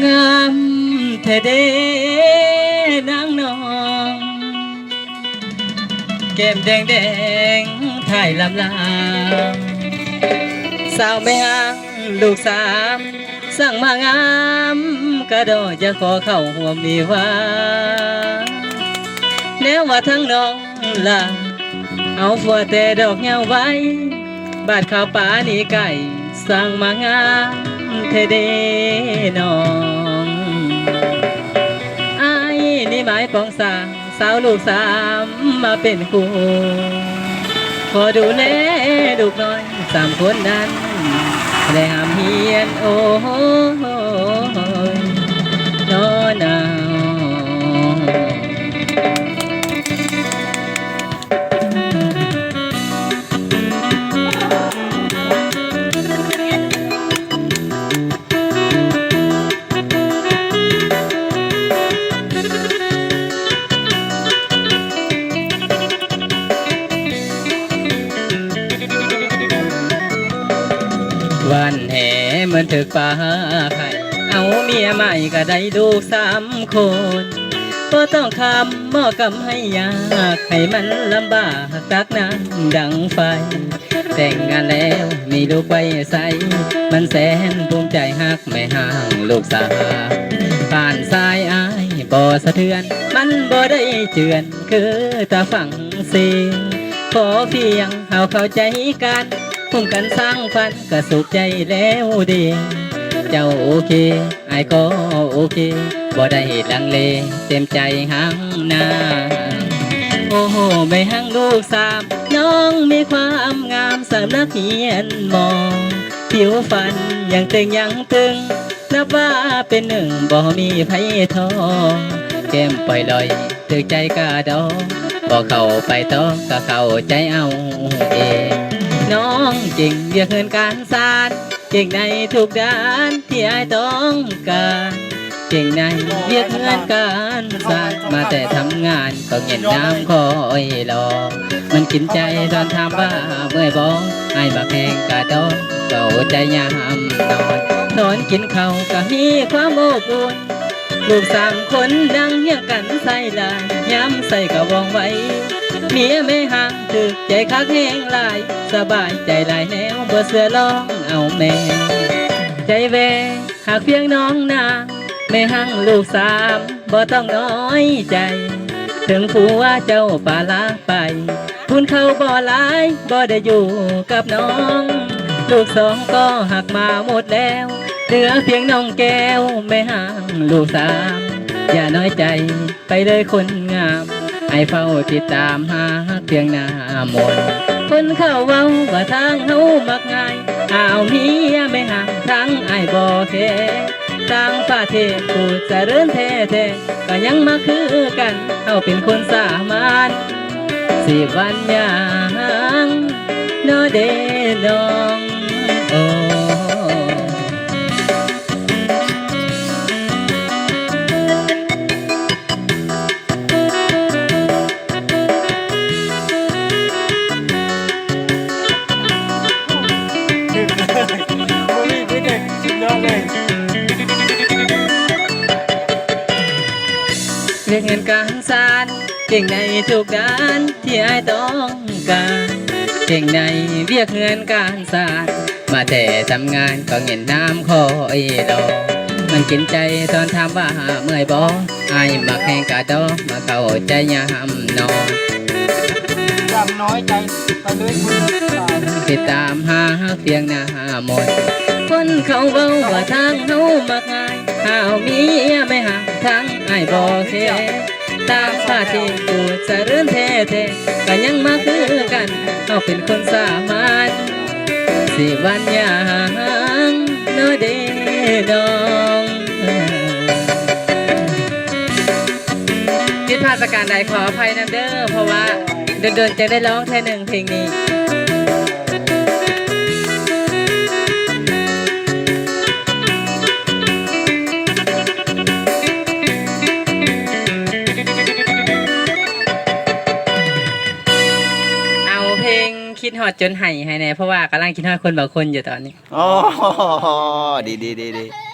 ງາມແທ້ເດນາງນ້ອງ ແກ້ມແດງໆ ທ້າຍລຳລາ ສາວແມ່ຮ້າງລູກສາມ ຊ່າງມາງາມກະດໍ ຢາກຂໍເຂົ້າຮ່ວມວິວາ ແນວວ່າທາງນ້ອງລະ ເອົາຜົວແຕ່ດອກຍາວໄວ ບາດຂາວປານນີ້ໄກ່ ຊ່າງມາງາມແທ້ເດນ້ອງ ອ້າຍນີ້ໝາຍປອງສາ ສາວລູກສາມມາເປັນຄູ່ ຂໍດູແລລູກນ້ອຍສາມຄົນນັ້ນ ໄດ້ຮ່ຳຮຽນ ໂອ້ຍ ນໍນາ. ວັນແຫ່ເໝືອນຖືກປາໄຂ່ ເອົາເມຍໃໝ່ກະໄດ້ລູກສາມຄົນ ບໍ່ຕ້ອງຄຳໝໍກຳໃຫ້ຢາກ ໃຫ້ມັນລຳບາກຕັກນ້ຳດັງໄຟ ແຕ່ງງານແລ້ວມີລູກໄວ້ໃສ ມັນແສນພູມໃຈຮັກແມ່ຮ້າງລູກສາວ ບ້ານຊາຍອ້າຍບໍ່ສະເທືອນ ມັນບໍ່ໄດ້ເຈື່ອນຄືຕາຝັ່ງເຊ ຂໍພຽງເຮົາເຂົ້າໃຈກັນ ຮ່ວມກັນສ້າງຝັນກະສຸກໃຈແລ້ວເດ ເຈົ້າໂອເຄ ອ້າຍກໍໂອເຄ ບໍ່ໄດ້ລັງເລ ເຕັມໃຈຮັ່ງນາ. ໂອ້ໂຫ ແມ່ຮັ່ງລູກສາມ ນ້ອງມີຄວາມງາມ ສຳນັກຮຽນໝໍ ຜິວພັນຍັງເຕ່ງຍັງຕຶງ ນັບວ່າເປັນໜຶ່ງ ບໍ່ມີໃຜທໍ່ ແກ້ມປ່ອຍລອຍ ຖືກໃຈກະດອ ບໍ່ເຂົ້າໄປຕໍ່ ກະເຂົ້າໃຈເອົາເອງ ນ້ອງເກັ່ງວຽກເຮືອນການຊານ ເກັ່ງໃນທຸກດ້ານທີ່ອ້າຍຕ້ອງການ ເກັ່ງໃນວຽກເຮືອນການຊານ ມາແຕ່ທຳງານກໍເຫງັນນ້ຳຄອຍຫຼໍ ມັນກິນໃຈຕອນຖາມວ່າເມື່ອຍບໍ່ ອ້າຍບັກແຮງກະດອ ເຂົ້າໃຈຍາມນອນ ຕອນກິນເຂົ້າກະມີຄວາມອົບອຸ່ນ ລູກສາມຄົນນັ່ງຮຽງກັນໃສ່ຫຼາຍ ຍາມໃສ່ກະວ່ອງໄວ ເມຍແມ່ຮ້າງຖືກໃຈຄັກແຮງຫຼາຍ ສະບາຍໃຈຫຼາຍແນວ ບໍ່ເຊື່ອລອງເອົາແມ່ ໃຈແວ ຫາກພຽງນ້ອງນາງ ແມ່ຮັ່ງລູກສາມ ບໍ່ຕ້ອງນ້ອຍໃຈ ເຖິງຜົວເຈົ້າປະລາໄປ ບຸນເຂົ້າບໍ່ຫຼາຍ ບໍ່ໄດ້ຢູ່ກັບນ້ອງ ລູກສອງກໍຮັກມາໝົດແລ້ວ ເຫຼືອພຽງນ້ອງແກ້ວ ແມ່ຮັ່ງລູກສາມ ຢ່ານ້ອຍໃຈ ໄປເລີຍຄົນງາມ ອ້າຍເຝົ້າຕິດຕາມຫາຮັກພຽງໜ້າມົນ ຄົນເຂົາເວົ້າວ່າທາງເຮົາມັກງ່າຍ ຫາເອົາເມຍແມ່ຮ້າງ ທາງອ້າຍບໍ່ແຄ ຕ່າງປະເທດຜູ້ຈະເລີນແທ້ໆ ກໍຍັງມັກຄືກັນ ເຮົາເປັນຄົນສາມັນ ຊິຫວັນຫຍັງນໍເດນ້ອງ ໂອ້. ວຽກເຮືອນການຊານ ເກັ່ງໃນທຸກດ້ານທີ່ອ້າຍຕ້ອງການ ເກັ່ງໃນວຽກເຮືອນການຊານ ມາແຕ່ທຳງານກໍເຫງັນນ້ຳຄອຍຫຼໍ ມັນກິນໃຈຕອນຖາມວ່າເມື່ອຍບໍ່ ອ້າຍມັກແຮງກະດອ ມາເຂົ້າໃຈຍາມນອນ ຢ່ານ້ອຍໃຈ ໄປເລີຍຄົນງາມ ຕິດຕາມຫາຮັກພຽງໜ້າມົນ ຄົນເຂົາເວົ້າວ່າທາງເຮົາມັກງ່າຍ ຫາເອົາເມຍແມ່ຮ້າງ ທາງອ້າຍບໍ່ແຄ ຕ່າງປະເທດຜູ້ຈະເລີນແທ້ໆ ກໍຍັງມັກຄືກັນ ເຮົາເປັນຄົນສາມັນ ຊິຫວັນຫຍັງນໍເດນ້ອງ. ຜິດພາດປະການໃດຂໍອະໄພນຳເດີ ເພາະວ່າດົນໆ ຈຶ່ງໄດ້ຮ້ອງເທື່ອໜຶ່ງເພງນີ້. ເອົາເພງຄິດຮອດຈົນໄຫ້ໃຫ້ແດ່ ເພາະວ່າກຳລັງຄິດຮອດຄົນບາງຄົນຢູ່ຕອນນີ້. ອໍ ດີໆໆໆ.